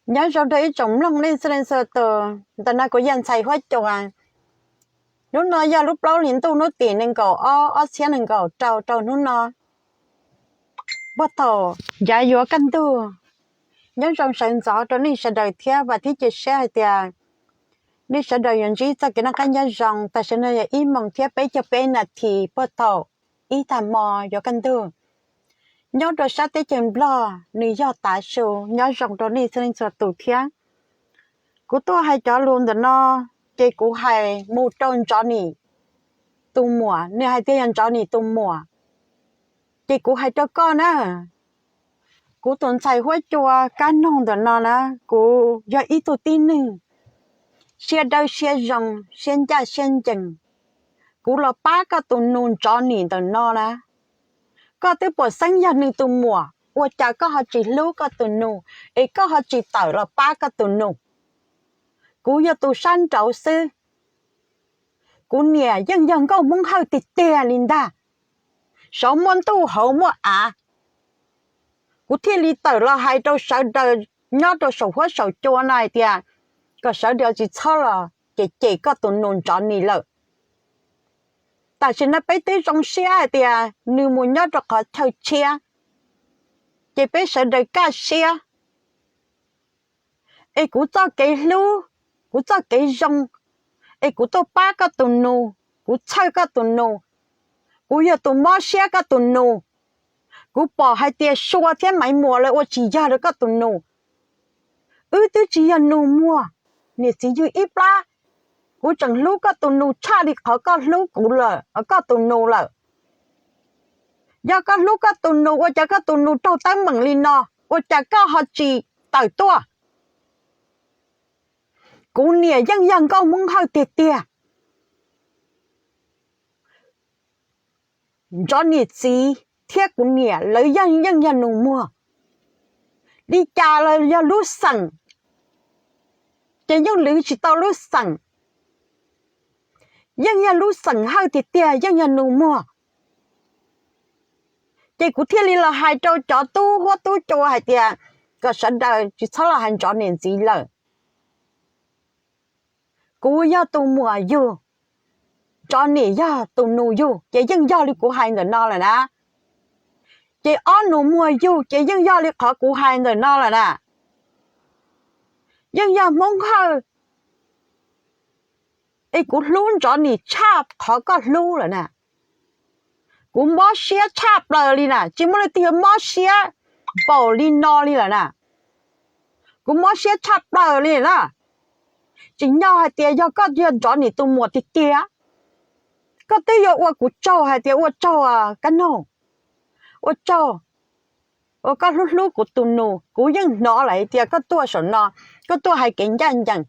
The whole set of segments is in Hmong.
Nyob zoo rau ib tsoom mloog nej txhua leej txhua tus, ntawm no kuv yog ntxhais huab cua. Hnub no yog lub plaub hlis ntuj hnub tim nees nkaum ob, ob txhiab nees nkaum rau rau hnub no. Puag thaum yav yuav kaj ntug, nyob zoo sawv ntxov rau nej sawv daws thiab vam thiab cia siab hais tias nej sawv daws yuav ntsib txoj kev noj qab nyob zoo. Tam sim no yog ib moos thiab peb caug peb nas this puag thaum ib tag hmo yuav kaj ntug. Nyob rau sab teb chaws Nplog nws yog tav su, nyob zoo rau nej txhua leej txhua tus thiab. Kuv tuaj hais cov lus ntawm no, ces kuv hais mus rau Ntsov Nim tus muam, nws hais tias yog Ntsov Nim tus muam, ces kuv hais rau koj na. Kuv tus ntxhais huab cua kab noog ntawm no na, kuv yog ib tug tib neeg siab dawb siab zoo, siab ncaj siab ncees. Kuv los pab koj tus nus Ntsov Nim ntawm no na. Koj twb puas xeeb yog nws tus muam, ua cas koj ho tsis hlub koj tus nus, es koj ho tsis tawm los pab koj tus nus? Kuv yog tus sab nraud xwb. Kuv niam yeej yog nkauj Hmoob Hawj tiag tiag li ntag. Saum muaj ntuj hauv muaj av. Kuv thiaj li tawm los hais rau sawv daws nyob rau saum huab saum cua no hais tias kom sawv daws tsis txhob los cem cem koj tus nus Ntsov Nim lawm. Tam sim no peb twb zoo siab hais tias nws mus nyob rau qhov chaw tshiab, ces peb sawv daws kaj siab. Es kuv txoj kev hlub, kuv txoj kev zoo, es kuv tuaj pab koj tus nus, kuv txhawj koj tus nus, kuv yog tus mob siab koj tus nus. Kuv pom hais tias Sua thiab Maiv Muas lawv ua tsis yog rau koj tus nus. Wb twb tsis yog nus muag, niam txiv yug ib plab. Kuv tseem hlub koj tus nus tshaj li qhov koj hlub kuv lawm, koj tus nus lawm. Yog koj hlub koj tus nus, ua cas koj tus nus raug teeb meem li no, ua cas koj ho tsis tawm tuaj? Kuv niam yeej yog nkauj Hmoob Hawj tiag tiag. Ntsov Nim txiv thiab kuv niam lawv yeej yog nus muag. Li cas los yog lub xeem, ces yeej lwv tsis tau lub xeem. Yeej yog lub xeem Hawj tiag tiag, yeej yog nus muag. Ces kuv thiaj li los hais rau cov tub huab tub cua hais tias kom sawv daws tsis txhob los hais Ntsov Nim ntxiv lawm. Kuv yog tus muam yug, Ntsov Nim yog tus nus yug, ces yeej yog li kuv hais ntawm no lawm na. Ces ob nus muag yug ces yeej yog li qhov kuv hais ntawm no lawm na. Yeej yog Hmoob Hawj, es kuv hlub Ntsov Nim tshaj qhov koj hlub lawm na. Kuv mob siab tshaj plaws li na, tsis muaj leej twg yuav mob siab npaum li no li lawm na. Kuv mob siab tshaj plaws li na. Tsim nyog hais tias yog koj yog Ntsov Nim tus muam tiag tiag, koj twb yuav ua kuv tsaug hais tias ua tsaug kab noog, ua tsaug uas koj hlub hlub kuv tus nus. Kuv yeej hnov lawm hais tias koj tuaj saum no, koj tuaj hais kev ncaj ncees,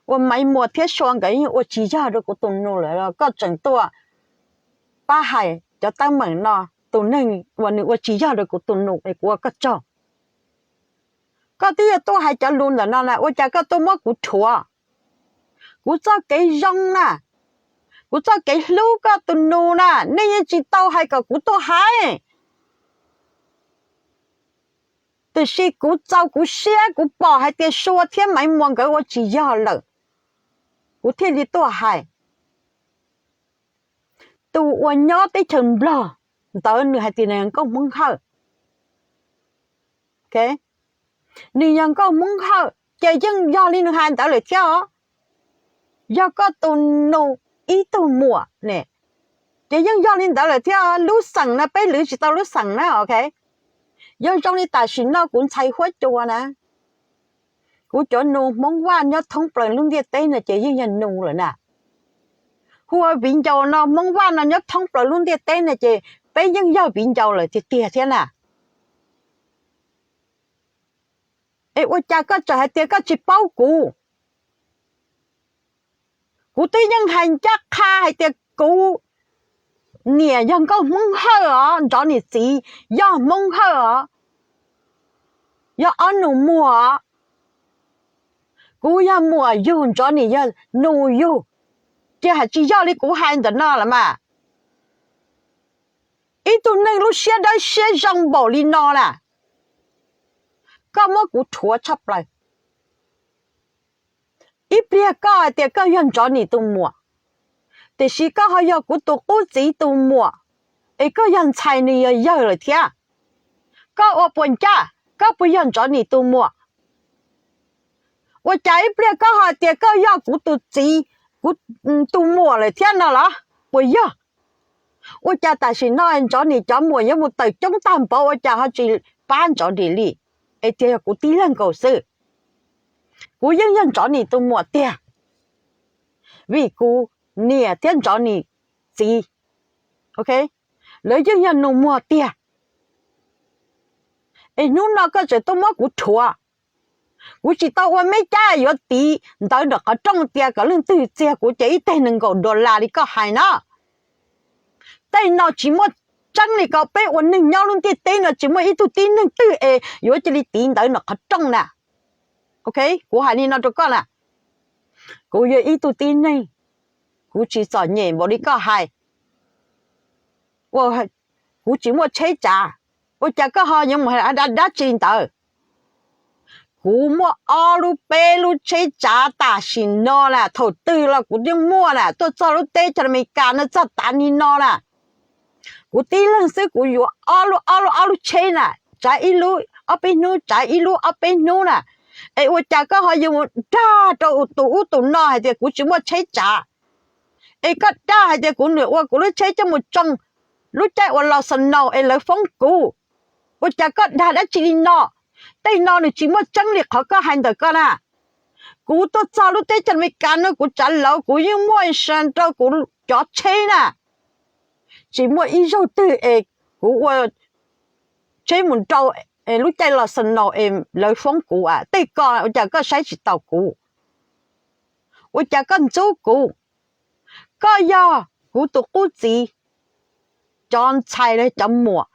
uas Maiv Muas thiab Sua nkawd yeej ua tsis yog rau kuv tus nus lawm los koj tseem tuaj pab hais cov teeb meem no, tus neeg uas nws ua tsis yog rau kuv tus nus es kuv ua koj tsaug. Koj twb yuav tuaj hais cov lus ntawm no na, ua cas koj tuaj muab kuv rhuav? Kuv txoj kev zoo na, kuv txoj kev hlub koj tus nus na, nej yeej tsis tau hais kom kuv tuaj hais. Tiam sis kuv txaus kuv siab, kuv pom hais tias Sua thiab Maiv Muas nkawd ua tsis yog lawm, kuv thiaj li tuaj hais. Tus uas nyob teb chaws Nplog ntawd nws hais tias nws yog nkauj Hmoob Hawj. Nws yog nkauj Hmoob Hawj ces yeej yog li nws hais ntawd lawm thiab os. Yog koj tus nus ib tug muam ne, ces yeej yog li ntawd lawm thiab. Lub xeem na peb lwv tsis tau lub xeem na, ok. Yog zoo li tam sim no kuv ntxhais huab cua na, kuv cov nus Hmoob Vaj nyob thoob plaws lub ntiaj teb no ces yeej yog nus lawm na. Hu ua viv ncaus no Hmoob Vaj no nyob thoob plaws lub ntiaj teb no ces peb yeej yog viv ncaus lawm tiag tiag thiab na. Es ua cas koj tseem hais tias koj tsis paub kuv? Kuv twb yeej hais ncaj qha hais tias kuv niam yog nkauj Hmoob Hawj os, Ntsov Nim txiv yog Hmoob Hawj os, yog ob nus muag os. Kuv yog muam yug, Ntsov Nim yog nus yug, ces hais tsis yog li kuv hais ntawm no lawm mas. Ib tug neeg lub siab dawb siab zoo npaum li no na, Koj muab kuv rhuav tshaj plaws. Ib pliag koj hais tias koj yog Ntsov Nim tus muam, tiam sis koj ho yog kuv tus qub txiv tus muam, es koj yog ntxhais nws yog yawg lawm thiab. Koj ua puas ncaj, koj puas yog Ntsov Nim tus muam? Ua cas ib pliag koj ho tias koj yog kuv tus txiv, kuv tus muam lawm thiab no los puas yog? Ua cas tam sim no Ntsov Nim cov muam yuav mus tawm coob tag npaum ua cas ho tsis pab Ntsov Nim li, es tias yog kuv tib leeg nkaus xwb? Kuv yeej yog Ntsov Nim tus muam tiag, vim kuv niam thiab Ntsov Nim txiv, lawv yeej yog nus muag tiag. Es hnub no koj tseem tuaj muab kuv rhuav. Kuv tsis tau ua meb cab yuav tiv ntawv nram qhov rooj tias kom leej twg txiag kuv ces ib teg nees nkaum dollar li koj hais no. Tej no tsis muaj tseeb li ko, peb ua neeg nyob lub ntiaj teb no tsis muaj ib tug tib neeg twg es yuav cia li tiv ntawv nram qhov rooj na. Kuv hais li no rau koj na, kuv yog ib tug tib neeg, kuv tsis txom nyem npaum li koj hais, kuv tsis muaj tsheb tsav, ua cas koj ho yuav mus hais dab tsi ntawd? Kuv muaj ob lub peb lub tsheb tsav tam sim no na, thaum twg los kuv yeej muaj na, tuaj txog lub teb chaws Amelikas no txog tav li no na. Kuv tib leeg xwb kuv yuav ob lub ob lub ob lub tsheb na, tsav ib lub ob peb hnub, tsav ib lub ob peb hnub na. Es ua cas koj ho yuav mus dag rau tus ub tus no hais tias kuv tsis muaj tsheb tsav? Es koj dag hais tias kuv niam ua kuv lub tsheb coj mus tsoo lub caij uas los snow es lawv foob kuv. Ua cas koj dag dab tsi li no? Tej no nws tsis muaj tseeb li qhov koj hais ntawm koj na. Kuv tuaj txog lub teb chaws Amelikas no kuv tsav lauv kuv yeej muaj insurance rau kuv cov tsheb na. Tsis muaj ib zaug twg es kuv ua tsheb mus rau lub caij los snow es lawv foob kuv. Tej ko ua cas koj saib tsis taus kuv? Ua cas koj ntxub kuv? Koj yog kuv tus qub txiv cov ntxhais los cov muam,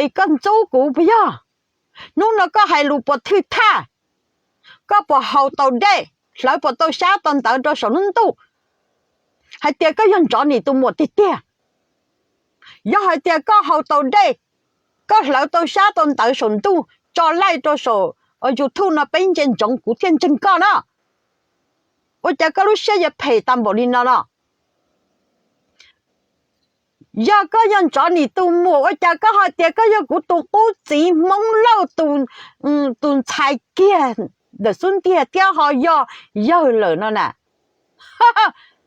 es koj ntxub kuv puas yog? Hnub no koj hais lus puas thwj thaj? Koj puas haus tau dej, hlawv puas tau xyab tau ntawv rau saum hnub ntuj hais tias koj yog Ntsov Nim tus muam tiag tiag? Yog hais tias koj haus tau dej, koj hlawv tau xyab tau ntawv saum ntuj tso laij rau saum YouTube no peb ntsia ntsoov kuv thiaj ntseeg koj na. Ua cas koj lub siab yuav phem tas npaum li no no? Yog koj yog Ntsov Nim tus muam ua cas koj ho tias koj yog kuv tus qub txiv Hmoob Lauj tus ntxhais kiag ntawm xub ntiag thiab ho yog yawg lawm no na?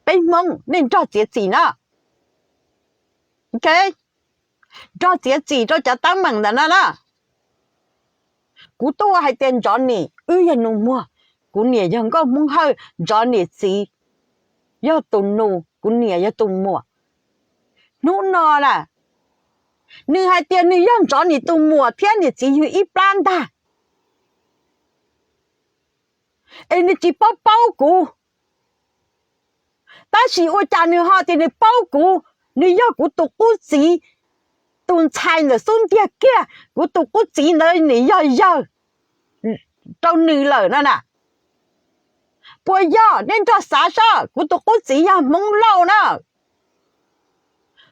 Peb Hmoob nej nrog txiav txim na. Nrog txiav txim rau cov teeb meem ntawm no na. Kuv tuaj hais tias Ntsov Nim wb yog nus muag, kuv niam yog nkauj Hmoob Hawj, Ntsov Nim txiv yog tus nus, kuv niam yog tus muam. Hnub no na, nws hais tias nws yog Ntsov Nim tus muam thiab niam txiv yug ib plab ntag, es nws tsis paub paub kuv. Tab sis ua cas nws ho tias nws paub kuv, nws yog kuv tus qub txiv tus ntxhais ntawm xub ntiag kiag, kuv tus qub txiv ntawd nws yog yawg rau nws lawm no na. Puas yog? Nej nrog xav seb, kuv tus qub txiv yog Hmoob Lauj na.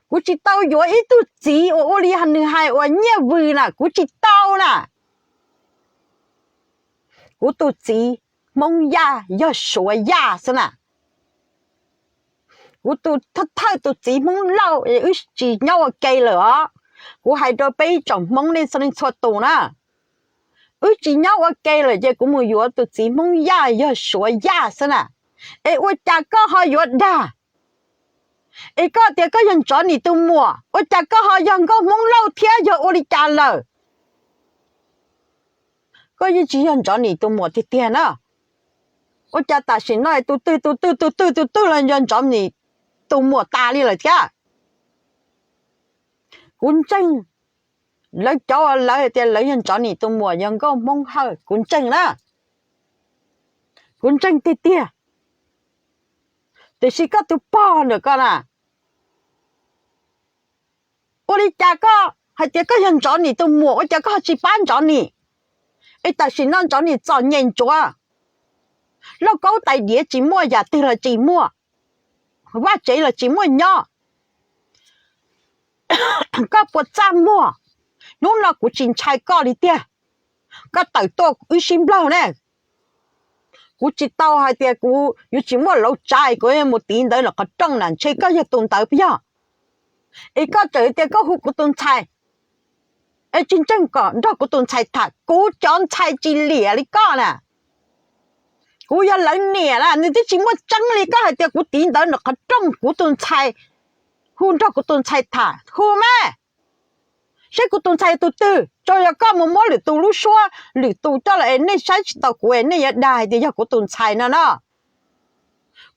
Kuv tsis tau yuav ib tug txiv uas ua li nws hais uas nyiaj vwm na, kuv tsis tau na. Kuv tus txiv Hmoob Yaj yog Suav Yaj xwb na. Kuv tus thawj tus txiv Hmoob Lauj, wb tsis nyob ua ke lawm os. Kuv hais rau peb ib tsoom Hmoob nej txhua leej txhua tus na, wb tsis nyob ua ke lawm ces kuv mus yuav tus txiv Hmoob Yaj yog Suav Yaj xwb na. Es ua cas koj ho yuav dag? Es koj tias koj yog Ntsov Nim tus muam, ua cas koj ho yog nkauj Hmoob Lauj thiab, yog ua li cas lawm? Koj yeej tsis yog Ntsov Nim tus muam tiag tiag na. Ua cas tam sim no tus twg tus twg tus twg tus twg los yog Ntsov Nim tus muam tas li lawm thiab? Kuv ntseeg lawv cov uas lawv tias lawv yog Ntsov Nim tus muam yog nkauj Hmoob Hawj, kuv ntseeg na. Kuv ntseeg tiag tiag. Tiam sis koj tus pog ntawm koj na, ua li cas koj hais tias koj yog Ntsov Nim tus muam ua cas koj ho tsis pab Ntsov Nim? Es tam sim no Ntsov Nim txom nyem ntsuav, lauj kaub tais diav tsis muaj, yam twg los tsis muaj, vaj tsev los tsis muaj nyob. Koj puas txaj muag? Hnub no kuv tsis ntshai koj li tiag. Koj tawm tuaj wb sib nplawg ne. Kuv tsis tau hais tias kuv yuav tsis muaj lauv tsav kuv mus tiv ntawv nram qhov rooj na, ntshe koj yog tus ntawd puas yog? Es koj tseem tias koj hu kuv tus ntxhais, es tsis ntseeg kom nrog kuv tus ntxhais tham. Kuv cov ntxhais tsis liam li koj na. Kuv yog lawv niam na, nws twb tsis muaj tseeb li koj hais tias kuv tiv ntawv nram qhov rooj kuv tus ntxhais, hu nrog kuv tus ntxhais tham, hu mas. Seb kuv tus ntxhais tus twg, tsuas yog koj mus muab lwm tus lub suab, lwm tus coj los es nej saib tsis taus kuv es nej yuav dag hais tias yog kuv tus ntxhais no no.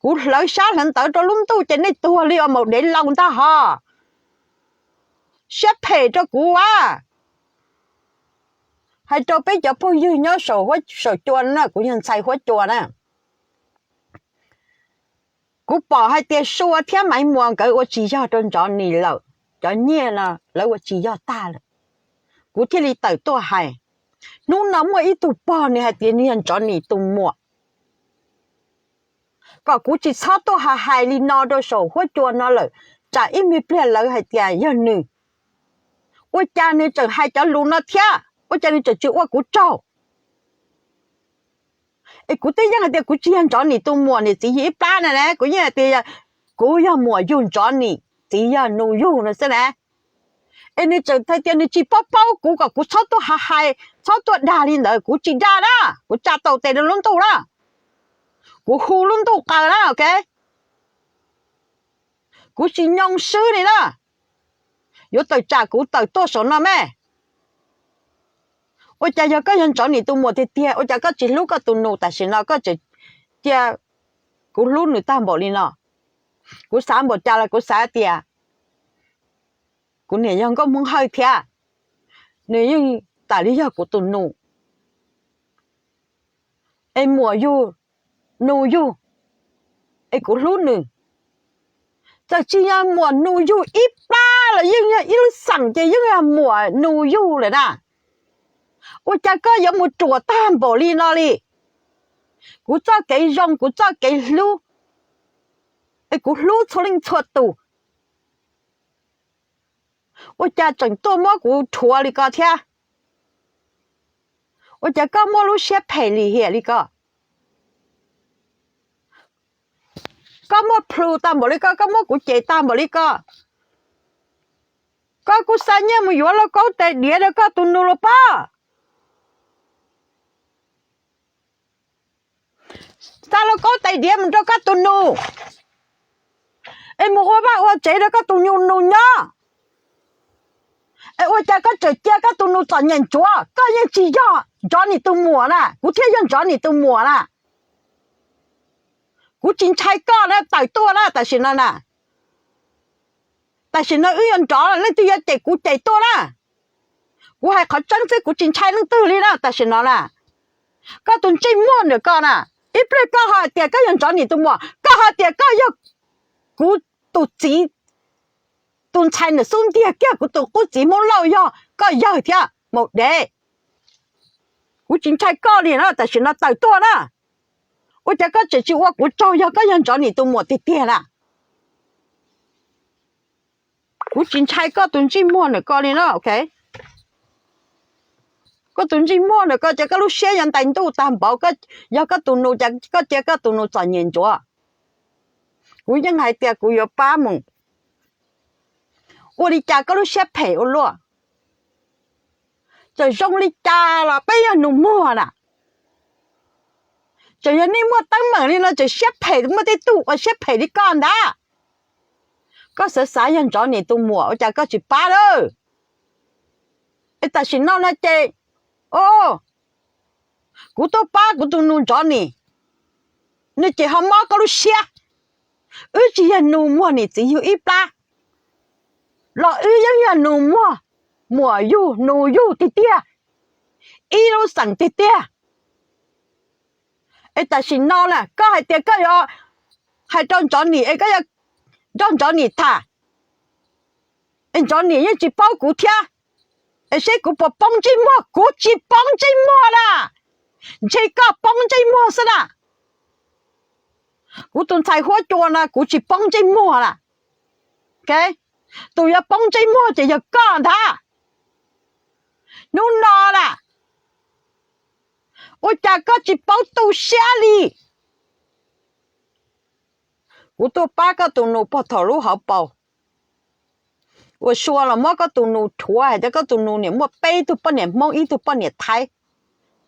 Kuv hlawv xyab hlawv ntawv rau lub ntuj ces nej tuag li os maum dev laus ntag hos. Siab phem rau kuv as. Hais rau peb cov phooj ywg nyob saum cua na, kuv yog ntxhais huab cua na. Kuv pom hais tias Sua thiab Maiv Muas nkawd ua tsis yog rau Ntsov Nis lawm, cov nyiaj no lawv ua tsis yog tag lawm, kuv thiaj li tawm tuaj hais. Hnub no muaj ib tug pog nws hais tias nws yog Ntsov Nis tus muam, kom kuv tsis txhob tuaj hais hais li no rau saum huab cua no lawm, tsam ib me pliag lawv hais tias yog nws. Ua cas nws tseem hais cov lus no thiab? Ua cas nws tseem tsis ua kuv tsaug? Es kuv twb yeej hais tias kuv tsis yog Ntsov Nis tus muam niam txiv yug ib plab na, kuv yeej hais tias kuv yog muam yug Ntsov Nis, txiv yog nus yug no xwb na. Es nws tseem hais tias nws tsis paub paub kuv, kom kuv txhob tuaj hais hais, txhob tuaj dag li ntawd. Kuv tsis dag na, kuv tsa tau tes rau lub ntuj na, kuv hu lub ntuj qaws na, ok. Kuv tsis nyoo swb li na. Yuav tawm tsam kuv tawm tuaj saum no me. Ua cas yog koj yog Ntsov Nis tus muam tiag tiag, ua cas koj tsis hlub koj tus nus tam sim no, koj tseem cia kuv hlub nws tag npaum li no? Kuv xav npaum cas los kuv xav tias kuv niam yog nkauj Hmoob Hawj thiab, nws yeej tam li yog kuv tus nus. Es muam yug nus yug, es kuv hlub nws. Txawm tsis yog muam nus yug ib plab los yeej yog ib lub xeem ces yeej yog muam nus yug lawm na. Ua cas koj yuav mus ruam tag npaum li no li? Kuv txoj kev zoo, kuv txoj kev hlub, es kuv hlub txhua leej txhua tus, ua cas tseem tuaj muab kuv rhuav li ko thiab? Ua cas koj muaj lub siab phem lim hiam li ko? Koj muaj plhus tag npaum li ko, koj muab kuv cem tag npaum li ko. Koj kuj xa nyiaj mus yuav lauj kaub tais diav rau koj tus nus los pob. Xa lauj kaub tais diav mus rau koj tus nus, es mus ua vaj ua tsev rau koj tus nus nyob. Es ua cas koj tseem cia koj tus nus txom nyem ntsuav? Koj yeej tsis yog Ntsov Nis tus muam na, kuv thiaj yog Ntsov Nis tus muam na. Kuv tsis ntshai koj na, tawm tuaj na tam sim no na. Tam sim no wb yuav nrov, leej twg yuav cem kuv cem tuaj na. Kuv hais qhov tseeb xwb, kuv tsis ntshai leej twg li na tam sim no na. Koj tus ntsej muag ntawm koj na, ib pliag koj ho hais tias koj yog Ntsov Nis tus muam, koj ho tias koj yog kuv tus txiv, tus ntxhais ntawm xub ntiag kiag, kuv tus qub txiv Hmoob Lauj yog koj yawg thiab maum dev. Kuv tsis ntshai koj li na, tam sim no tawm tuaj na. Ua cas koj tseem tsis ua kuv tsaug yog koj yog Ntsov Nis tus muam tiag tiag na? Kuv tsis ntshai koj tus ntsej muag ntawm koj li na, ok. Koj tus ntsej muag ntawm koj ces koj lub siab yuav ntais ntuj tag npaum, yog koj tus nus ces koj cia koj tus nus txom nyem ntsuav. Kuv yeej hais tias kuv yuav pab mus. Ua li cas koj lub siab phem ua luaj? Txawm zoo li cas los peb yog nus muag na. Txawm yog nej muaj teeb meem li no tseem siab phem, muaj tej tug uas siab phem li koj ntag. Koj xav xav yog Ntsov Nis tus muam ua cas koj tsis pab lawm? Es tam sim no no ces, o, kuv tuaj pab kuv tus nus Ntsov Nis, nws ces ho mob koj lub siab. Wb tsis yog nus muag niam txiv yug ib plab, los wb yeej yog nus muag, muam yug nus yug tiag tiag, ib lub xeem tiag tiag. Es tam sim no na koj hais tias koj yuav hais rau Ntsov Nis es koj yuav nrog Ntsov Nis tham, es Ntsov Nis yeej tsis paub kuv thiab. Es seb kuv puas poob ntsej muag? Kuv tsis poob ntsej muag na. Ntshe koj poob ntsej muag xwb na. Kuv tus ntxhais huab cua no kuv tsis poob ntsej muag na. Tus yuav poob ntsej muag ces yog koj ntag. Hnub no na, Ua cas koj tsis paub tu siab li? Kuv tuaj pab koj tus nus puag thaum lub hauv paus uas Sua los muab koj tus nus rhuav hais tias koj tus nus niam muaj peb tug poj niam Hmoob ib tug poj niam Thaib,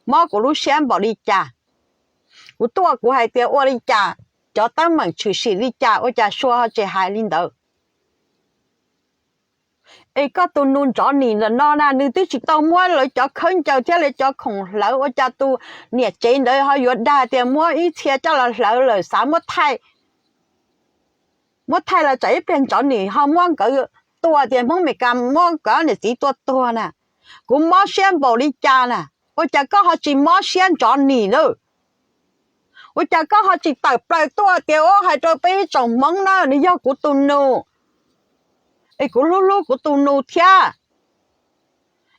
mob kuv lub siab npaum li cas. Kuv tuaj kuv hais tias ua li cas cov teeb meem tshwm sim li cas ua cas Sua ho tsis hais li ntawd. Es koj tus nus Ntsov Nim ntawm no na nws twb tsis tau muab lawv cov khaub ncaws thiab lawv cov khoom hlawv ua cas tus niam tsev ntawd ho yuav dag tias muab ib txhia coj los hlawv lawm xav muab thaij, muab thaij los tsam ib pliag Ntsov Nim ho muab nkawd tua tias Hmoob Meskas muab nkawd niam txiv tua tuag na. Kuv mob siab npaum li cas na, ua cas koj ho tsis mob siab Ntsov Nim na? Ua cas koj ho tsis tawm plaws tuaj tias ua hais rau peb ib tsoom Hmoob na nws yog kuv tus nus, es kuv hlub hlub kuv tus nus thiab.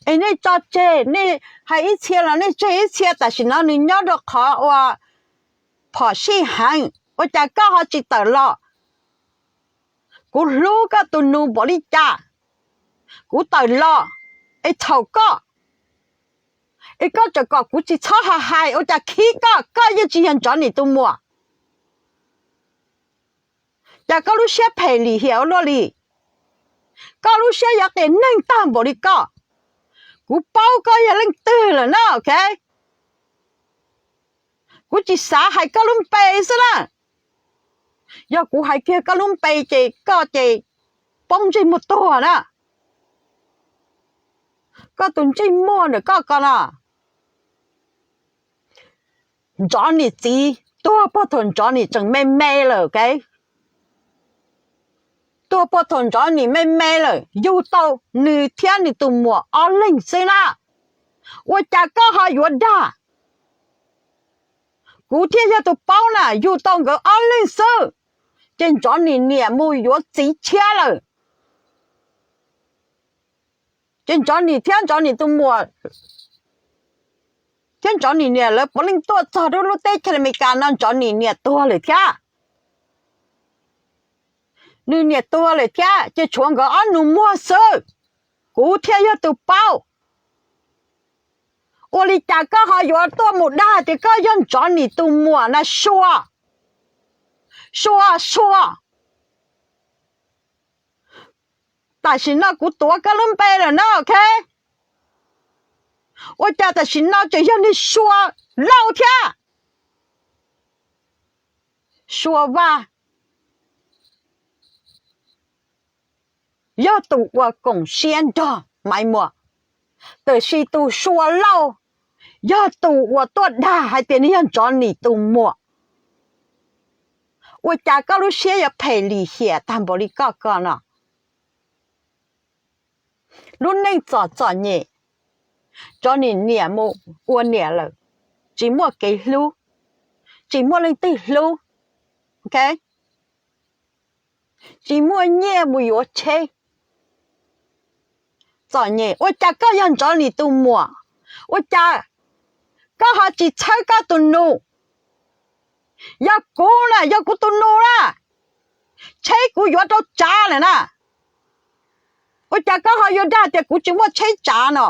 Es nej tso tseg, nej hais ib txhia los nej tseg ib txhia, tam sim no nws nyob rau qhov uas phom sij heev, ua cas koj ho tsis tawm los? Kuv hlub koj tus nus npaum li cas, kuv tawm los es txhaum koj, es koj tseem kom kuv tsis txhob hais hais ua cas khib koj, koj yeej tsis yog Ntsov Nim tus muam. Cas koj lub siab phem lim hiam ua luaj li? Koj lub siab yuav qias neeg tag npaum li koj. Kuv paub koj yog leej twg lawm na, ok. Kuv tsis xav hais koj lub npe xwb na. Yog kuv hais kiag koj lub npe ces koj ces poob ntsej muag tuag na. Koj tus ntsej muag ntawm koj ko no. Ntsov Nim txiv tuag puag thaum Ntsov Nim tseem me me lawm, ok. Tuag puag thaum Ntsov Nim me me lawm yug tau nws thiab nws tus muam ob leeg xwb na. Ua cas koj ho yuav dag? Kuv thiaj yog tus paub na, yug tau nkawd ob leeg xwb, ces Ntsov Nim niam mus yuav txiv tshiab lawm. Ces Ntsov Nim thiab Ntsov Nim tus muam thiab Ntsov Nim niam lawv puav leej tuaj txog rau lub teb chaws Amelikas no, Ntsov Nim niam tuag lawm thiab. Nws niam tuag lawm thiab ces tshuav nkawd ob nus muag xwb. Kuv thiaj yog tus paub. Ua li cas koj ho yuav tuaj mus dag tias koj yog Ntsov Nim tus muam na Sua? Sua, Sua. Tam sim no kuv tuav koj lub npe lawm na, ok. Ua cas tam sim no tseem yog niag Sua Lauj thiab? Sua Vaj yog tus uas koom siab nrog Maiv Muas, tiam sis tus Sua Lauj yog tus uas tuaj dag hais tias nws yog Ntsov Nim tus muam. Ua cas koj lub siab yuav phem lim hiam tag npaum li koj ko no? Lub neej txom txom nyem, Ntsov Nim niam mus ua niam lawm, tsis muaj kev hlub, tsis muaj leej twg hlub, ok, tsis muaj nyiaj mus yuav tsheb. Txom nyem, ua cas koj yog Ntsov Nim tus muam, ua cas koj ho tsis txhawb koj tus nus? Yog kuv na, yog kuv tus nus na, tsheb kuv yuav rau tsav lawm na. Ua cas koj ho yuav dag tias kuv tsis muaj tsheb tsav no?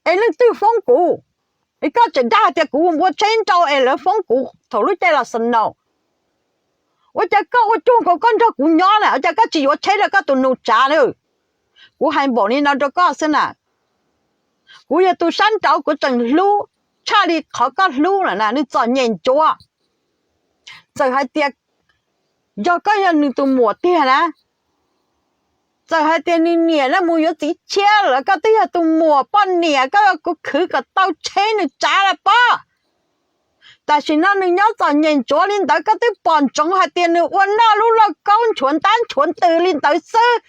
Es leej twg foob kuv? Es koj tseem dag tias kuv ua tsheb nrau es lawv foob kuv thaum lub caij los snow. Ua cas koj ua cuag nkaus koj nrog kuv nyob na, ua cas koj tsis yuav tsheb rau koj tus nus tsav na? Kuv hais npaum li no rau koj xwb na. Kuv yog tus sab nraud, kuv tseem hlub tshaj li qhov koj hlub lawm na, nws txom nyem ntsuav. Txawm hais tias yog koj yog nws tus muam tiag na, txawm hais tias nws niam na mus yuav txiv tshiab lawm, koj twb yog tus muam poj niam, koj yuav kuv khwv kom tau tsheb nws tsav lawm pob. Tam sim no nws nyob txom nyem ntsuav li ntawd, koj twb pom ntsoov hais tias nws ua noj lub lauj kaub nchuav ntab nchuav ntws li ntawd xwb.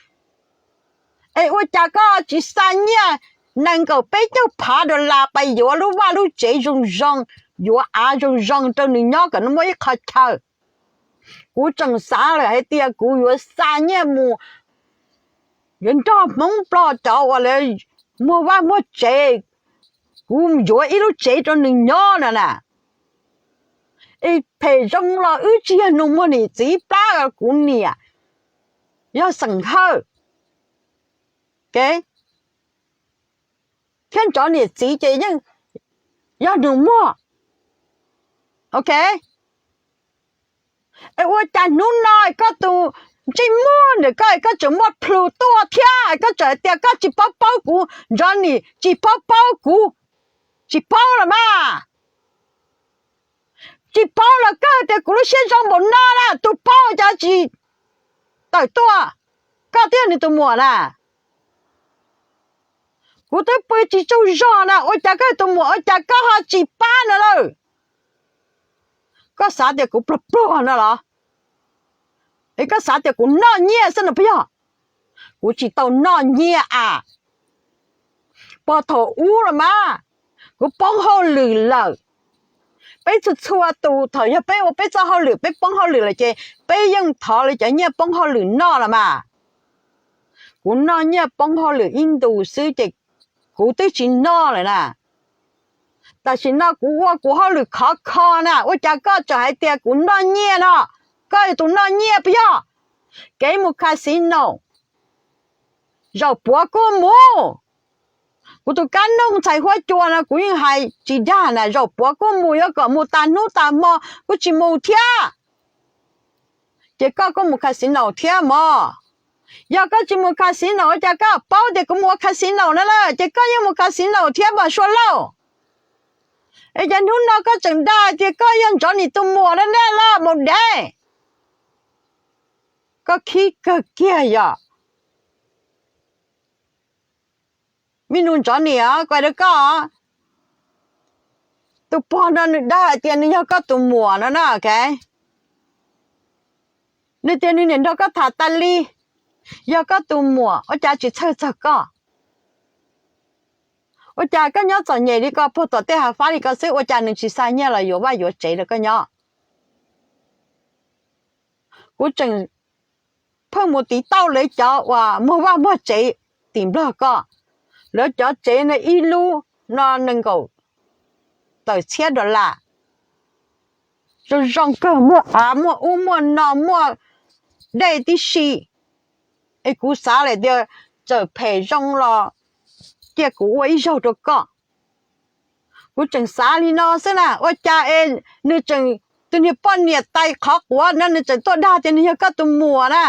Es ua cas koj tsis xa nyiaj nees nkaum peb caug phav dollar pais yuav lub vaj lub tsev zoo zoo, yuav av zoo zoo rau nws nyob kom nws muaj ib qho chaw? Kuv tseem xav lawm hais tias kuv yuav xa nyiaj mus yuav nrog Hmoob Nplog cov uas lawv muag vaj muag tsev, kuv yuav ib lub tsev rau nws nyob no na. Es phem zoo los wb tsis yog nus muag niam txiv plab, kuv niam yog xeem Hawj, ok, thiab Ntsov niam txiv ces yeej yog nus muag. Ok, es ua cas hnub no koj tus ntsej muag ntawm koj es koj tseem muaj plhus tuaj thiab, koj tseem hais tias koj tsis paub paub kuv, Johnny tsis paub paub kuv, tsis paub los mas. Tsis paub los koj tias kuv lub siab zoo npaum no na, tus paub cas tsis tawm tuaj, koj twb yog nws tus muam na. Kuv twb pw tsis tsaug zog na, ua cas koj tus muam ua cas koj ho tsis pab no lawm? Koj xav tias kuv pluag pluag no los? Es koj xav tias kuv noj nyiaj xwb no puas yog? Kuv tsis tau noj nyiaj a. Puag thaum ub los mas, kuv poob hauj lwm lawm. Peb txhua txhua tus thaum yog peb ua peb txoj hauj lwm, peb poob hauj lwm lawm ces peb yeej thov lawv cov nyiaj poob hauj lwm noj los mas. Kuv noj nyiaj poob hauj lwm ib ntus xwb ces kuv twb tsis noj lawm na. Tam sim no kuv ua kuv hauj lwm khov kho na, ua cas koj tseem hais tias kuv noj nyiaj no? Koj yog tus noj nyiaj puas yog? Kev mus casino zaum puav kuj mus. Kuv tus kab noog ntxhais huab cua no kuv yeej hais tsis dag na, zaum puav kuj mus, yuav kom mus tas hnub tas hmo kuj tsis mus thiab. Ces koj kuj mus casino thiab mog. Yog koj tsis mus casino ua cas koj paub tias kuv mus ua casino na lawm, ces koj yeej mus casino thiab mas Suav Lauj. Es cas hnub no koj tseem dag tias koj yog Ntsov Nim tus muam na, nej los mus dev. Koj khib kawg kiag yom. Me nus Ntsov Nim os, kuv hais rau koj, tus pog no nws dag hais tias nws yog koj tus muam no na, ok. Nws tias nws niam nrog koj tham tas li, yog koj tus muam ua cas tsis txhawj txog koj? Ua cas koj nyob txom nyem li ko, puag tom tej hav fab li ko xwb, ua cas nws tsis xa nyiaj los yuav vaj yuav tsev rau koj nyob? Kuv tseem pheej mus tiv tauj lawv cov uas muag vaj muag tsev tim Nplog ko. Lawv cov tsev no ib lub no nees nkaum tawm txhiab dollar, zoo zoo kawg, muaj av muaj ub muaj no muaj dej tib si. Es kuv xav lawm tias txawm phem zoo los cia kuv ua ib zaug rau koj. Kuv tseem xav li no xwb na, ua cas es nws tseem, tus niag poj niam tais qhov quav no nws tseem tuaj dag tias nws yog koj tus muam na.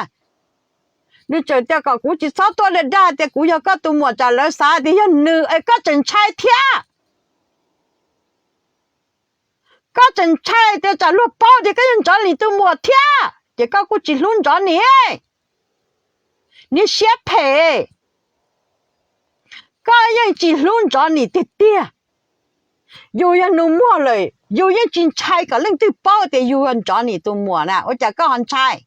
Nws tseem tias kom kuv tsis txhob tuaj dag dag tias kuv yog koj tus muam, tsam lawv xav tias yog nws es koj tseem ntshai thiab. Koj tseem ntshai tias tsam luag paub tias koj yog Ntsov Nim tus muam thiab ces koj kuj tsis hlub Ntsov Nim. Niag siab phem, koj yeej tsis hlub Ntsov Nim tiag tiag. Yus yog nus muag lawm yus yeej tsis ntshai kom leej twg paub tias yus yog Ntsov Nim tus muam na, ua cas koj ho ntshai?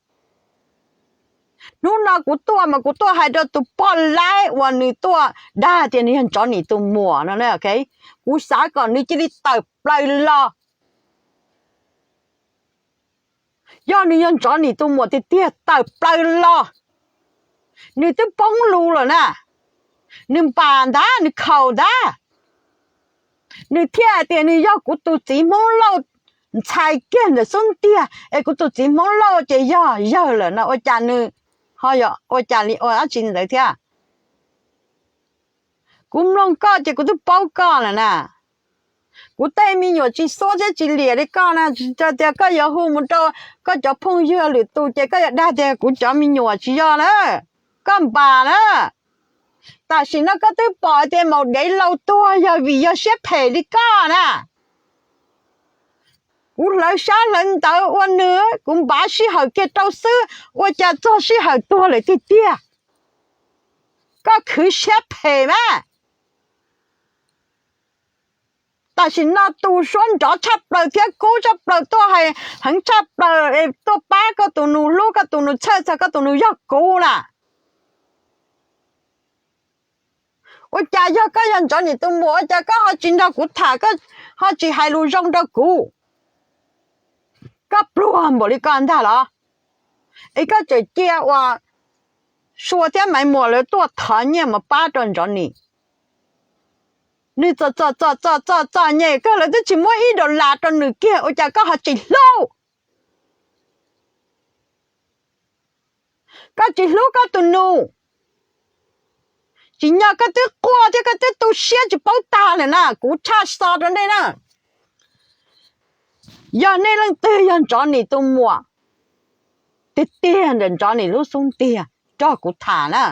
Hnub no kuv tuaj mas kuv tuaj hais rau tus poj laib uas nws tuaj dag tias nws yog Ntsov Nim tus muam no, ok. Kuv xav kom nws cia li tawm plaws los. Yog nws yog Ntsov Nim tus muam tiag tiag tawm plaws los. Nws twb poob lus lawm na, nws npam ntag, nws khaus ntag. Nws thiaj hais tias nws yog kuv tus txiv Hmoob Lauj ntxhais kiag ntawm xub ntiag, es kuv tus txiv Hmoob Lauj ces yog yawg lawm no, ua cas nws ho yog ua cas li ua dab tsi ntawd thiab? Kuv mloog koj ces kuv twb paub koj lawm na. Kuv tej me nyuam tsis xuab thiab tsis liam li koj na, tsis tias koj yuav hu mus rau koj cov phooj ywg lwm tus ces koj yuav dag tias kuv cov me nyuam tsis yog na. Koj npam na. Tam sim no koj twb pom tias maum dev laus tuag yog vim yog siab phem li koj na. Kuv hlawv xyab hlawv ntawv ua nws, kuv npav sij hawm kiag rau xwb, ua cas txog sij hawm tuag lawm tiag tiag. Koj khwv siab phem mas. Tam sim no tus suab nrov tshaj plaws thiab kub tshaj plaws tuaj hais heev tshaj plaws tuaj pab koj tus nus hlub, koj tus nus txhawj txog koj tus nus yog kuv na. Ua cas yog koj yog Ntsov Nim tus muam ua cas koj ho tsis nrog kuv tham, koj ho tsis hais lus zoo rau kuv? Koj pluag npaum li koj ntag los? Es koj tseem cia uas Sua thiab Maiv Muas lawv tuaj thov nyiaj mus pab rau Ntsov Nim. Nws txom txom txom txom txom txom nyem kawg lawv twb tsis muab ib dollar rau nws kiag, ua cas koj ho tsis hlub? Koj tsis hlub koj tus nus. Tsim nyog koj twb quaj thiab koj twb tu siab tsis paub tag lawm na, kuv tshaj xov rau nej na. Yog nej leej twg yog Ntsov Nim tus muam tiag tiag ntawm Ntsov Nim lub xub ntiag, nrog kuv tham na.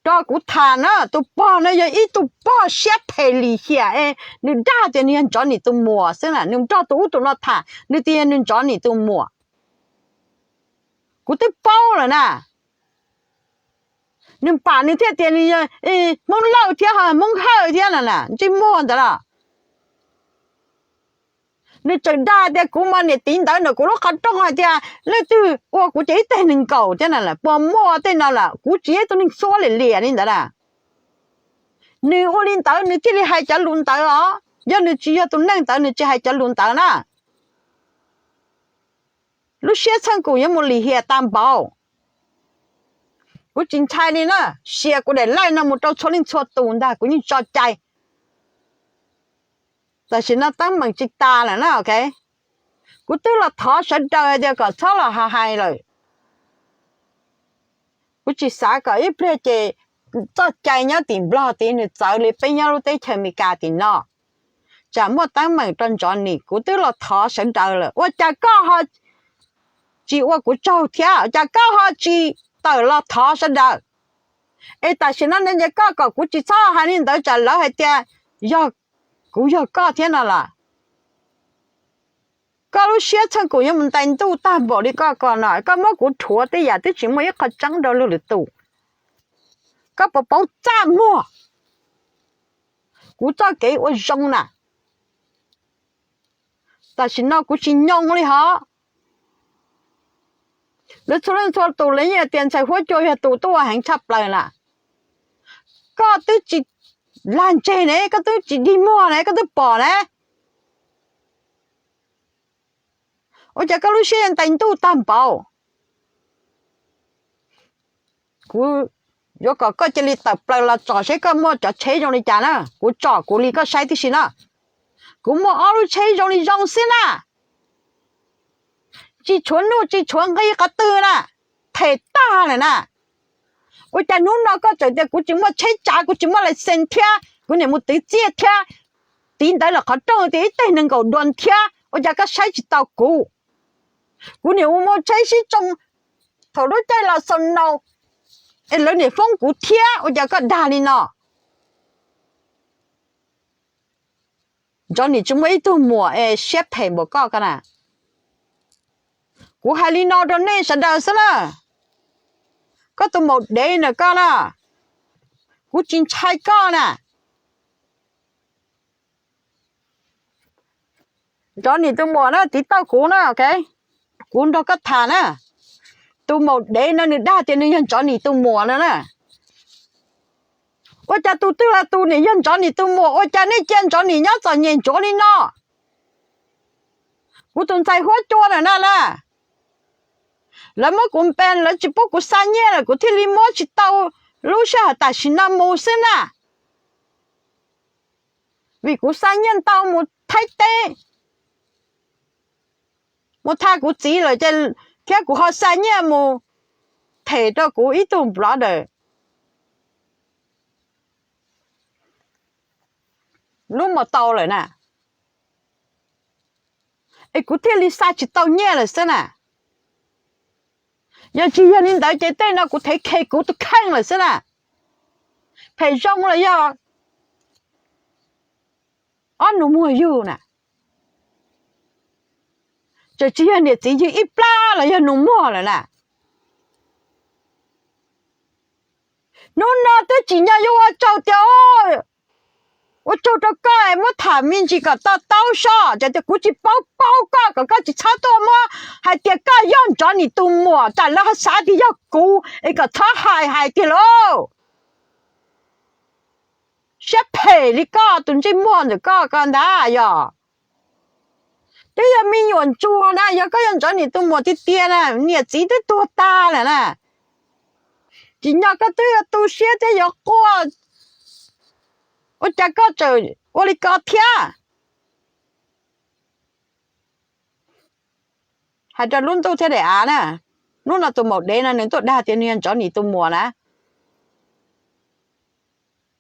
Nrog kuv tham na, tus pog no yog ib tug pog siab phem lim hiam es nws dag tias nws yog Ntsov Nim tus muam xwb na, nws nrog tus ub tus no tham nws tias yog nws Ntsov Nim tus muam. Kuv twb paub lawm na. Nws pam nws thiaj tias nws yog Hmoob Lauj thiab ho Hmoob Hawj thiab no na, ntsej muag ntawd los. Nws tseem dag tias kuv mas niam tiv ntawd ntawm kuv lub qhov rooj hais tias leej twg ua kuv ces ib teg nees nkaum thiab na, puas muaj tej no lawm, kuv tsis yog ib tug neeg xuab liam liam li ntawd na. Nws ua li ntawd nws thiaj li hais cov lus ntawd os, yog nws tsis yog tus neeg ntawd nws tsis hais cov lus ntawd na. Lub siab txheej kum yuav mus lim hiam tag npaum. Kuv tsis ntshai li na, sia kuv daim like no mus rau txhua leej txhua tus ntag, kuv yeej tso cai. Tam sim no teeb meem tsis tas lawm na, ok. Kuv twb los thov sawv daws hais tias kom txhob los hais hais lawm. Kuv tsis xav kom ib pliag ces txoj cai nyob tim Nplog tid nws txawv li peb nyob lub teb chaws Amelikas tim no. Tsam muaj teeb meem rau Ntsov Nim, kuv twb los thov sawv daws lawm, ua cas koj ho tsis ua kuv tsaug thiab, ua cas koj ho tsis tawm los thov sawv daws? Es tam sim no ne koj kom kuv tsis txhob hais li ntawd tsam lawv hais tias yog kuv yog koj thiab no los. Koj lub siab txheej kum yuav mus ntais ntuj tag npaum li koj ko no, koj muab kuv rhuav tej yam twb tsis muaj ib qho tseeb rau luag lwm tus. Koj puas paub txaj muag kuv txoj kev ua zoo na? Tam sim no kuv tsis nyoo li hos. Lawv txhua leej txhua tus lawv yeej tias ntxhais huab cua yog tus tuaj ua heev tshaj plaws na. Koj twb tsis lag ntseg ne, koj twb tsis dig muag ne, koj twb pom ne. Ua cas koj lub siab ntais ntuj tag npaum? Kuv yuav kom koj cia li tawm plaws los tsom seb koj muaj cov tsheb zoo li cas na, kuv tsom kuv li koj saib tib si na. Kuv muaj ob lub tsheb zoo li zoo xwb na, tsis tshuav nuj tsis tshuav nqi qhov twg na, them tag lawm na. Ua cas hnub no koj tseem tias kuv tsis muaj tsheb tsav, kuv tsis muaj license thiab, kuv niam mus twv txiaj thiab, tiv ntawv lawm qhov rooj tias ib teg nees nkaum duas thiab, ua cas koj saib tsis taus kuv? Kuv niam mus muag tsheb sib tsoo thaum lub caij los xaus naus es lawv niam foob kuv thiab, ua cas koj dag li no? Ntsov Nim tsis muaj ib tug muam es siab phem npaum koj ko na. Kuv hais li no rau nej sawv daws xwb na, koj tus maum dev ntawm koj na, kuv tsis ntshai koj na. Ntsov Nim tus muam na, tiv tauj kuv na, ok, kuv nrog koj tham na. Tus maum dev no nws dag tias nws yog Ntsov Nim tus muam no na. Ua cas tus twg los tus niam yog Ntsov Nim tus muam, ua cas nej cia Ntsov Nim nyob txom nyem ntsuav li no? Kuv tus ntxhais huab cua ntawm no na, lawv muab kuv npe, lawv tsis pub kuv xa nyiaj lawm, kuv thiaj li muab tsis tau lub sij hawm tam sim no mus xwb na. Vim kuv xa nyiaj ntau mus Thaib teb, mus tham kuv txiv lawm ces, thiab kuv ho xa nyiaj mus them rau kuv ib tug brother lub mos tau lawm na, es kuv thiaj li xa tsis tau nyiaj lawm xwb na. Yog tsis yog li ntawd ces tej no kuv thev khe kuv tus kheej lawm xwb na. Phem zoo los yog ob nus muag yug na, tseem tsis yog niam txiv yug ib plab los yog nus muag lawm na. Hnub no twb tsim nyog yuav ua tsaug tias, ua tsaug rau koj es muab tham me ntsis kom to taub soj, ces tias kuv tsis paub paub koj kom koj tsis txhob tuaj muab hais tias koj yog Ntsov Nim tus muam, tsam lawv ho xav tias yog kuv es kom txhob hais hais tiag lauj. Siab phem li koj tus ntsej muag ntawm koj ko ntag yog. Twb yog me nyuam ntsuag na, yog koj yog Ntsov Nim tus muam tiag tiag na, niam txiv twb tuag tag lawm na. Tsim nyog koj twb yuav tu siab thiab yuav quaj, ua cas koj tseem ua li ko thiab? Hais rau lub ntuj thiab daim av na, hnub no tus maum dev no nws tuaj dag tias nws yog Ntsov Nim tus muam na.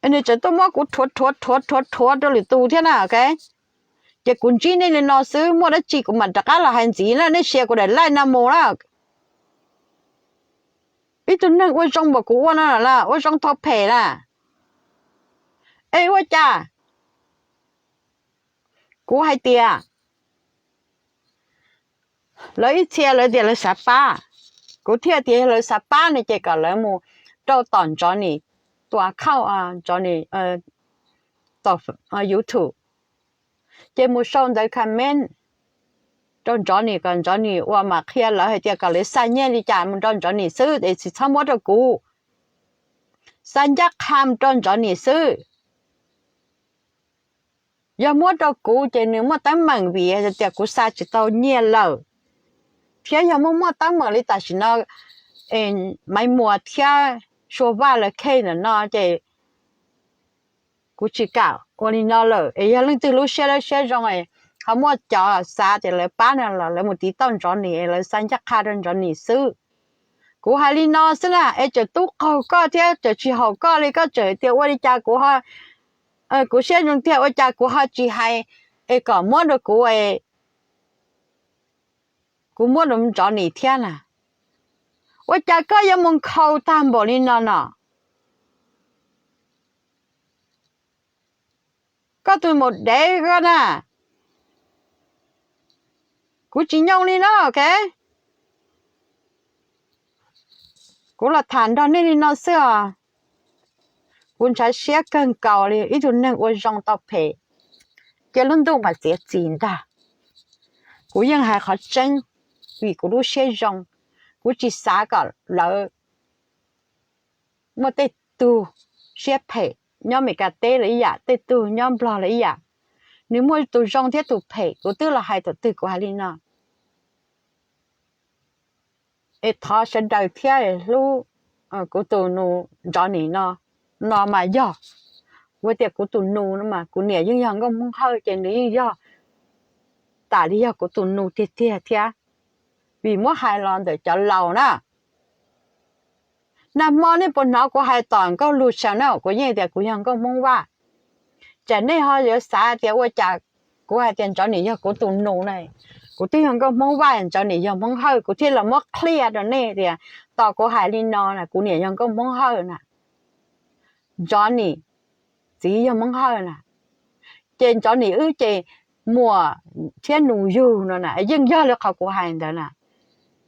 Nws tseem tuaj muab kuv rhuav rhuav rhuav rhuav rhuav rau lwm tus thiab na, ok. Ces kuv ntsib nej li no xwb, muaj dab tsi kuv mam rov qab los hais ntxiv na, nej sia kuv daim like no mus na. Ib tug neeg ua zoo npaum kuv ua no lawm, ua zoo tau phem na. Es ua cas kuv hais tias, lawv ib txhia lawv tias lawv xav pab, kuv thiaj tias yog lawv xav pab no ces kom lawv mus rau tom Ntsov Nim tus account, Ntsov Nim, tom YouTube, ces mus sau ntawv comment rau Ntsov Nim kom Ntsov Nim ua mam qhia lawv hais tias kom lawv xa nyiaj li cas mus rau Ntsov Nim xwb es tsis txhob muab rau kuv. Xa ncaj qha mus rau Ntsov Nim xwb. Yog muab rau kuv ces nws muaj teeb meem vim tias kuv xa tsis tau nyiaj lawm, thiab yog muaj muaj teeb meem li tam sim no Maiv Muas thiab Sua Vaj lawv case ntawm no ces kuv tsis kam ua li no lawm. Es yog leej twg lub siab dawb siab zoo, ho muaj cov xav tias lawv pab no los lawv mus tiv tauj Ntsov Nim, lawv xa ncaj qha rau Ntsov Nim xwb. Kuv hais li no xwb na, es tseem tub qaug koj thiab tseem tsis haum koj li, koj tseem tias ua li cas kuv, kuv siab zoo tiag ua cas kuv ho tsis hais, es kom muab rau kuv, kuv muab rau Ntsov Nim thiab na. Ua cas koj yuav mus nkhaus tag npaum li no no? Koj tus maum dev koj na, kuv tsis nyoo li na, ok. Kuv los tham nrog nej li no xwb os. Kuv ntshav siab kawg nkaus li, ib tug neeg ua zoo tau phem, cia lub ntuj mas txiav txim ntag. Kuv yeej hais qhov tseeb, vim kuv lub siab zoo, kuv tsis xav kom lawv muaj tej tug siab phem nyob Meskas teb los ib yam, tej tug nyob Nplog los ib yam. Nws muaj tus zoo thiab tus phem, kuv twb los hais thaum twg kuv hais li no. Es thov sawv daws thiab hlub kuv tus nus Ntsov Nim no, no mas yog, kuv tias kuv tus nus no mas kuv niam yeej yog nkauj Hmoob Hawj ces nws yeej yog, tam li yog kuv tus nus tiag tiag thiab. Vim muab hais los ntawm cov laus na, nag hmo nej puas hnov kuv hais tom nkauj lug saw na, kuv yeej tias kuv yog nkauj Hmoob Vaj. Tsam nej ho yuav xav tias ua cas kuv hais tias Ntsov Nim yog kuv tus nus na, kuv twb yog nkauj Hmoob Vaj, Ntsov Nim yog Hmoob Hawj, kuv thiaj los muab qhia rau nej tias tos kuv hais li no na, kuv niam yog nkauj Hmoob Hawj na, Ntsov Nim txiv yog Hmoob Hawj na. Ces Ntsov Nim wb ces muam thiab nus yug no na, yeej yog li qhov kuv hais ntawd na.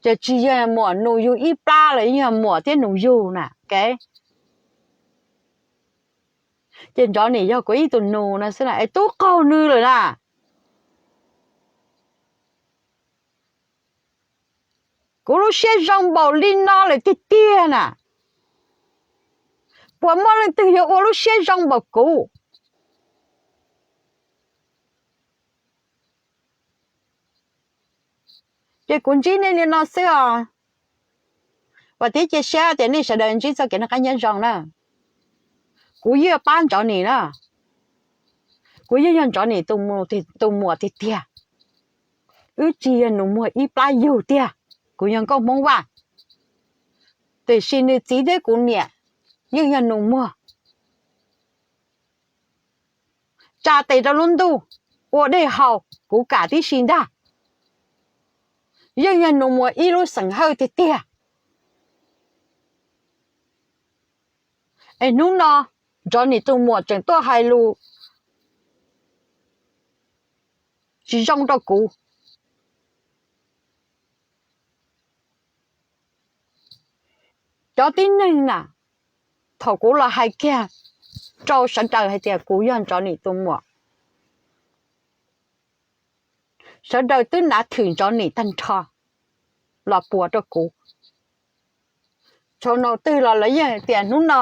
Ces tsis yog muam nus yug ib plab los yeej yog muam thiab nus yug na, ok. Ces Ntsov Nim yog kuv ib tug nus no xwb na, es tub qaug nws lawm na. Kuv lub siab zoo npaum li no lawm tiag tiag na, puas muaj leej twg yuav ua lub siab zoo npaum kuv? Ces kuv ntsib nej li no xwb os. Vam thiab cia siab tias nej sawv daws ntsib txoj kev noj qab nyob zoo na. Kuv yeej pab Ntsov Nim na. Kuv yeej yog Ntsov Nim tus muam tiag tiag. Wb tsis yog nus muag ib plab yug tiag. Kuv yog nkauj Hmoob Vaj, tiam sis nws txiv thiab kuv niam yeej yog nus muag. Tsa tes rau lub ntuj, ua dej haus kuv kam tib si ntag. Yeej yog nus muag ib lub xeem Hawj tiag tiag. Es hnub no Ntsov Nim tus muam tseem tuaj hais lus tsis zoo rau kuv. Cov tib neeg na, thaum kuv los hais kiag rau sawv daws hais tias kuv yog Ntsov Nim tus muam, sawv daws twb nav thwm Ntsov Nim tag nrho los puas rau kuv. Thaum no twg los lawv yeej tias hnub no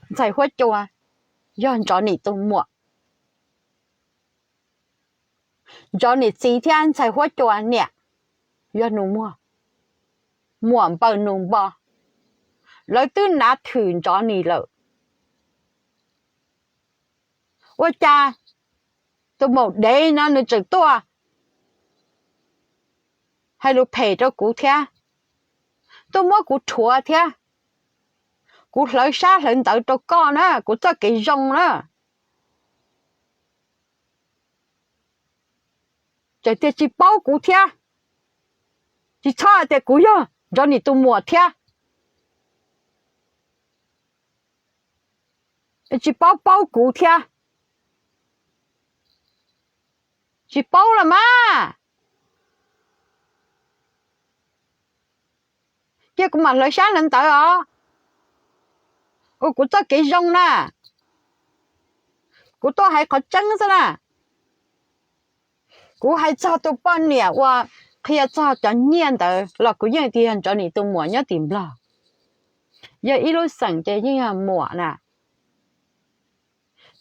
ntxhais huab cua yog Ntsov Nim tus muam. Ntsov Nim txiv thiab ntxhais huab cua niam yog nus muag, muam npaws nus npo. Lawv twb nav thwm Ntsov Nim lawm. Ua cas tus maum dev no nws tseem tuaj hais lus phem rau kuv thiab, tuaj muab kuv rhuav thiab, Kuv hlawv sab hlawv ntawv rau koj na, kuv txoj kev zoo na. Tseem tias tsis paub kuv thiab, tsis txhob hais tias kuv yog Ntsov Nim tus muam thiab, tsis paub paub kuv thiab. Tsis paub los mas, cia kuv mam hlawv sab hlawv ntawv os. Ua kuv txoj kev zoo na, kuv tuaj hais qhov tseeb xwb na. Kuv hais txog tus poj niam uas qhia txog cov nyiaj ntawd los kuv yeej tias yog Ntsov Nim tus muam nyob tim Nplog. Yog ib lub xeem ces yeej yog muam na.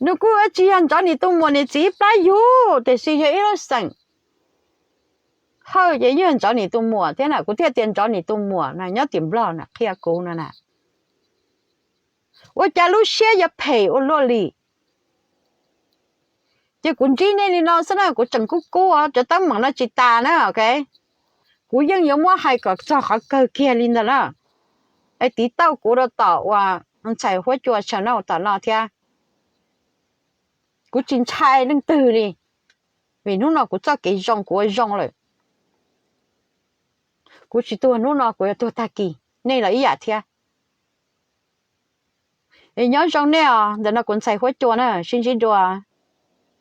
Nws kuj tsis yog Ntsov Nim tus muam niam txiv plab yug, tiam sis yog ib lub xeem Hawj ces yeej yog Ntsov Nim tus muam thiab na. Kuv thiaj tias Ntsov Nim tus muam na nyob tim Nplog na qhia kuv no na. Ua cas lub siab yuav phem ua luaj li? Ces kuv ntsib nej li no xwb na, kuv tseem kub kub os, cov teeb meem no tsis tas na, ok. Kuv yeej yuav muab hais kom txog qhov kawg kiag li ntawd na. Es tiv tauj kuv rau tom uas ntxhais huab cua channel tom no thiab. Kuv tsis ntshai leej twg li, vim hnub no kuv txoj kev zoo kuv ua zoo lawm. Kuv tsis tuag hnub no kuv yuav tuag tag kis, nej los ib yam thiab. Es nyob zoo nej os, ntawm no kuv ntxhais huab cua na, sib ntsib dua.